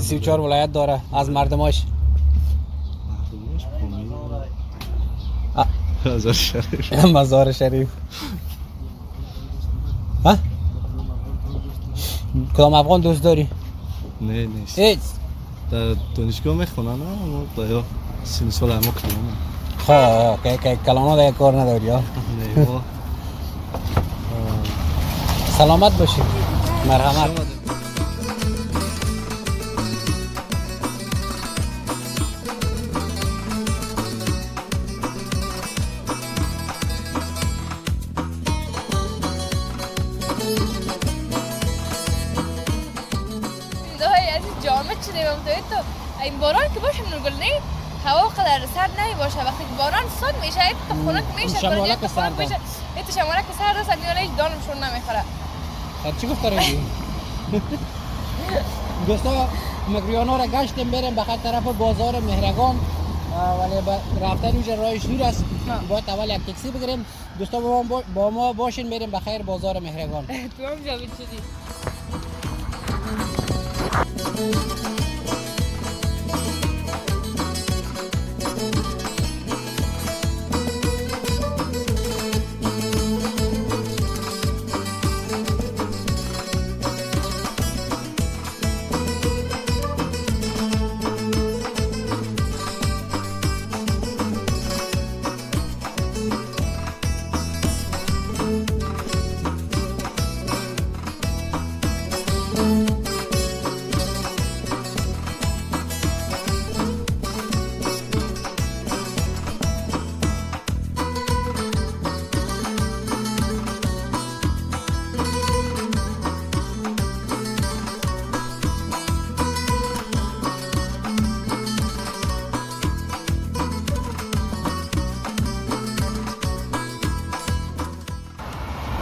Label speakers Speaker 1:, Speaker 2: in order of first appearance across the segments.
Speaker 1: 34 ولایت داره از مردماش.
Speaker 2: مردماش پامیر، مزار شریف.
Speaker 1: مزار شریف. ها؟ کدام افغان دوست داری؟
Speaker 2: نه نیست.
Speaker 1: هیچ.
Speaker 2: در دانشگاه میخونن اما در سن سال اما کلانه.
Speaker 1: خب که کلانه دیگه کار نداری ها؟
Speaker 2: نه ما.
Speaker 1: سلامت باشید. مرحمت.
Speaker 3: این باران که باشه نورگل نه هوا قدر سرد نمیباشه. وقتی که باران سرد میشه تو خنک میشه،
Speaker 1: شمالک سرد
Speaker 3: میشه، تو شمالک سرد است، دیگه هیچ دانمشون نمیخوره.
Speaker 1: چی گفت داری؟ دوستا مگریانا را گشتیم بریم به طرف بازار مهرگان، ولی رفتن اونجا راهش دور است، باید اول یک تاکسی بگیریم. دوستا با ما باشین بریم بخیر بازار مهرگان.
Speaker 3: تو هم جاوید شدی.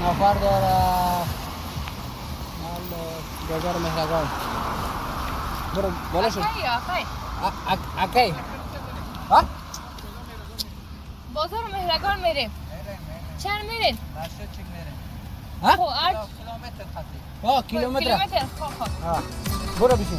Speaker 1: نفر داره بازار مهرگان. برو بالا شد. اکی ها؟
Speaker 3: بازار مهرگان میریم. چند میرین؟
Speaker 1: ها؟
Speaker 4: کیلومتر خطی.
Speaker 1: ها کیلومتر.
Speaker 3: کیلومتر. خب
Speaker 1: برو بشین.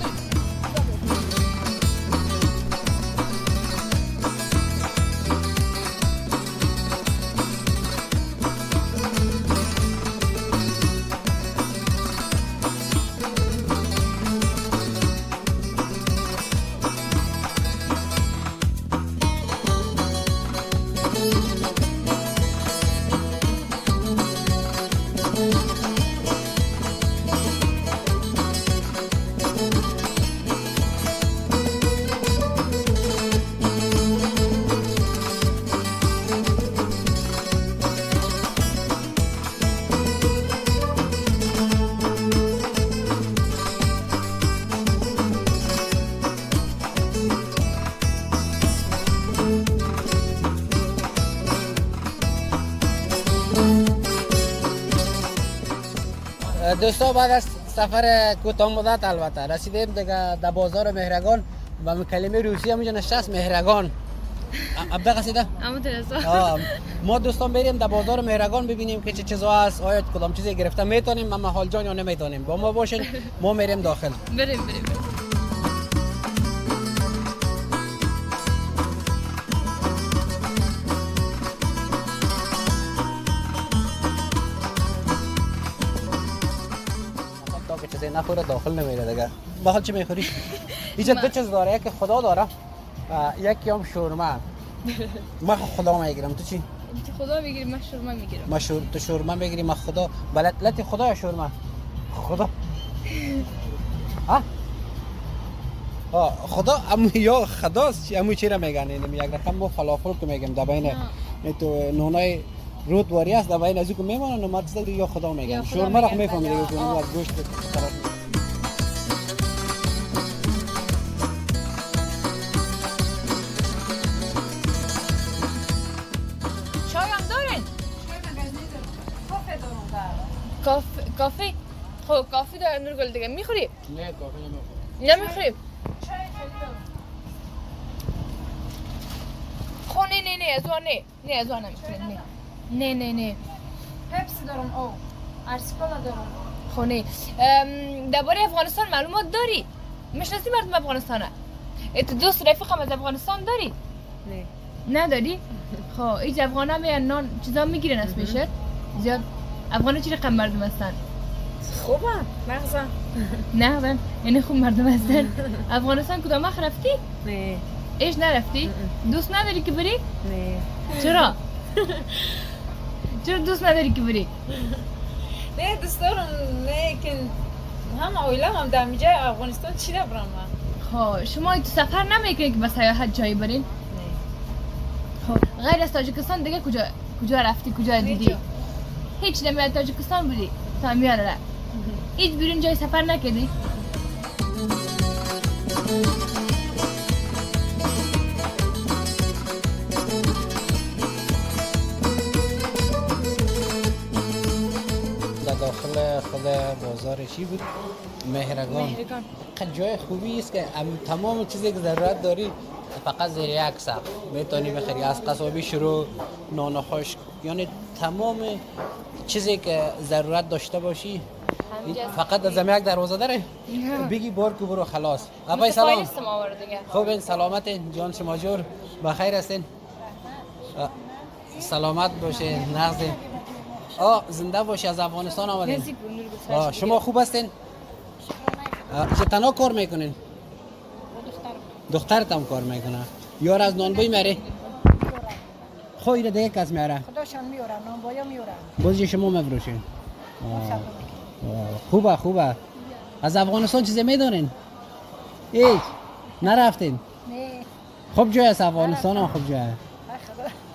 Speaker 1: دوستا بعد از سفر کوتاه مدت البته رسیدیم دیگه در بازار مهرگان و کلمه روسی هم اینجا نشست مهرگان. ابدا قصیده؟ ما دوستان بریم در بازار مهرگان ببینیم که چه چیزا هست، آیا کدام چیزی گرفته میتونیم اما حال جان یا نمیتونیم. با ما باشین، ما میریم داخل.
Speaker 3: بریم.
Speaker 1: نخوره داخل نمیره دیگه. باحال چی میخوری؟ اینجا دو چیز داره، یکی خدا داره و یکی هم شورما. من خدا میگیرم، تو چی؟
Speaker 3: تو خدا میگیری، من شورما میگیرم.
Speaker 1: ما شور تو شورما میگیری، من خدا. بلد لتی خدا یا شورما؟ خدا. ها؟ خدا ام یا خداست، امو چی را میگن؟ یک رقم مو فلافل که میگم در بین تو نونای رود واری است، در بین از او که میمانن و مرد یا خدا میگن. شورما را میفهمی دیگه، که از گوشت طرف.
Speaker 3: چای هم دارین؟
Speaker 5: چای مگزی دارم. کافه دارم.
Speaker 3: کافی؟ خب کافی داره نورگل دیگه. میخوری؟
Speaker 1: نه کافی نمیخورم.
Speaker 3: نمیخوری؟
Speaker 5: چای دارم.
Speaker 3: خب نه نه نه از اون نه. نه از اون نمیخوریم. نه. نه نه نه.
Speaker 5: پپسی دارم او. ارسکالا دارم.
Speaker 3: خب نه. درباره افغانستان معلومات داری؟ میشناسی مردم افغانستانه؟ ات دوست رفیقم از افغانستان داری؟ نه. نداری؟ خب ایج افغانا میان نان چیزا میگیرن از پیشت؟ زیاد افغانا چی رقم مردم هستن؟
Speaker 5: خوبه، مغزم.
Speaker 3: نه یعنی خوب مردم هستن. افغانستان کدام وقت رفتی؟
Speaker 5: نه.
Speaker 3: ایش نرفتی؟ دوست نداری که بری؟
Speaker 5: نه.
Speaker 3: چرا؟ چرا دوست نداری که بری؟
Speaker 5: نه دوست دارم، نه که هم عائله هم در اینجا افغانستان چی دارم من.
Speaker 3: خب شما تو سفر نمیکنید که به سیاحت جایی برین؟
Speaker 5: نه.
Speaker 3: خب غیر از تاجیکستان دیگه کجا رفتی؟ کجا دیدی؟ هیچ نمیاد تاجیکستان بودی تا میاره را. هیچ بیرون جای سفر نکردی؟
Speaker 1: در داخل خود بازار چی بود؟ مهرگان. جای خوبی است که تمام چیزی که ضرورت داری فقط زیر یک سقف میتونی بخری، از قصابی شروع، نان خشک، یعنی تمام چیزی که ضرورت داشته باشی فقط از یک دروازه داره بگی بار کو برو خلاص. ابای سلام. خوب این سلامت جان شما جور بخیر هستین؟ سلامت باشه نغز. زنده باشی. از افغانستان آمدین. شما خوب هستین؟ چه تنها کار میکنین؟ دخترت هم کار میکنه. یار از نانبای میاره؟ خب ایره دیگه کس میاره؟
Speaker 4: خداشان میاره، نانبایا میاره.
Speaker 1: بازی شما مفروشین. خوبه خوبه. از افغانستان چیزی میدونین؟ هیچ نرفتین؟
Speaker 4: نه.
Speaker 1: خوب جای است افغانستان هم خوب جای.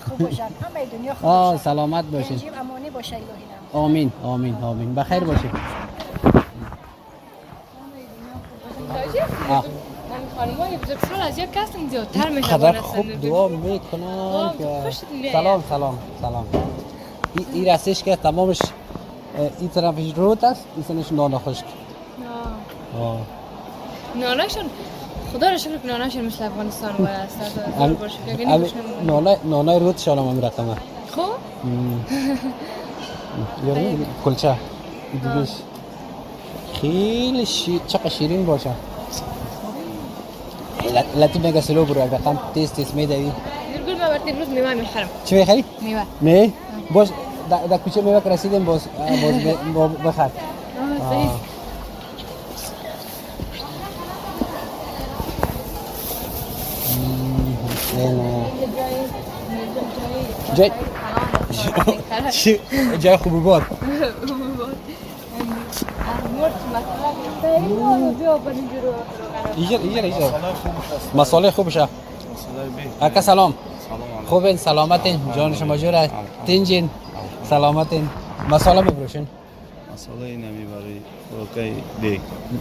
Speaker 4: خوب باشن همه دنیا خوب باشن.
Speaker 1: سلامت باشین.
Speaker 4: امانی باشه الهی.
Speaker 1: آمین آمین آمین. بخیر باشین.
Speaker 3: خانم‌های بزرگسال از یک کس زیادتر میشه.
Speaker 1: خبر خوب دعا میکنن که سلام سلام سلام. این رسش که تمامش این طرفش روت است، این سنش نان خشک.
Speaker 3: ناناشون خدا رو شکر که ناناشون مثل افغانستان بود است.
Speaker 1: نانای روتشان هم رقمه.
Speaker 3: خب؟
Speaker 1: یعنی کلچه دیگهش خیلی چقدر شیرین باشه. لطیف میگه سلو برو رقم تیز تیز میدوی.
Speaker 3: نورگل من برات امروز میوه میخرم.
Speaker 1: چی میخری؟
Speaker 3: میوه.
Speaker 1: میوه؟ باز در کوچه میوه که رسیدیم باز بخر. جای جای خوب بود. اینجا اینجا مساله خوبشه. اکا سلام. خوبین سلامتین جان شما جوره تنجین سلامتین. مساله میفروشین؟
Speaker 2: مساله اینمی برای خوراکای دیگ.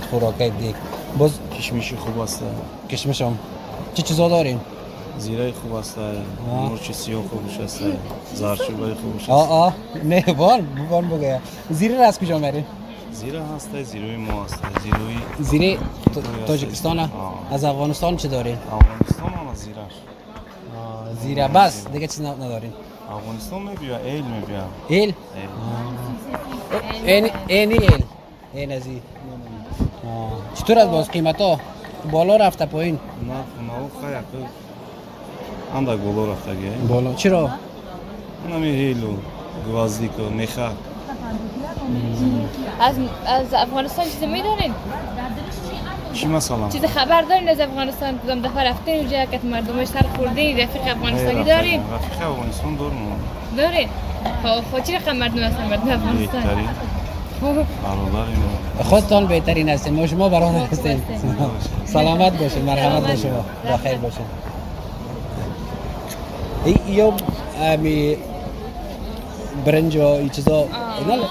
Speaker 1: خوراکای دیگ. باز
Speaker 2: کشمش خوب است.
Speaker 1: کشمش هم چه چیزا دارین؟
Speaker 2: زیره خوب است، مرچ سیاه خوب است، زردچوبه خوب است.
Speaker 1: نه بان بگه. زیره را از کجا میارین؟
Speaker 2: زیره هست، زیره ما هست،
Speaker 1: زیره تاجیکستان. از افغانستان چه دارین؟
Speaker 2: افغانستان هم زیره.
Speaker 1: زیره بس دیگه چیز ندارین؟
Speaker 2: افغانستان میبیا، ایل میبیا.
Speaker 1: ایل؟ ایل. اینی ایل. این ازی. چطور از باز قیمت ها؟ بالا رفته پایین؟
Speaker 2: نه، خیلی اندک بالا رفته.
Speaker 1: بالا چرا؟
Speaker 2: اونم هیل و گوازدیک و میخک.
Speaker 3: از افغانستان چیزی میدارین؟
Speaker 2: چی مثلا؟
Speaker 3: چیز خبر دارین از افغانستان؟ کدام دفعه رفتین اونجا که مردمش سر خوردین؟ رفیق افغانستانی دارین؟
Speaker 2: رفیق افغانستان دارم.
Speaker 3: دارین؟ خب چی رقم مردم هستن مردم افغانستان؟
Speaker 2: بهترین.
Speaker 1: خودتان بهترین هستین، ما شما برادر هستین. سلامت باشین، مرحمت باشین، بخیر باشین. یا می برنج و این چیزا اینا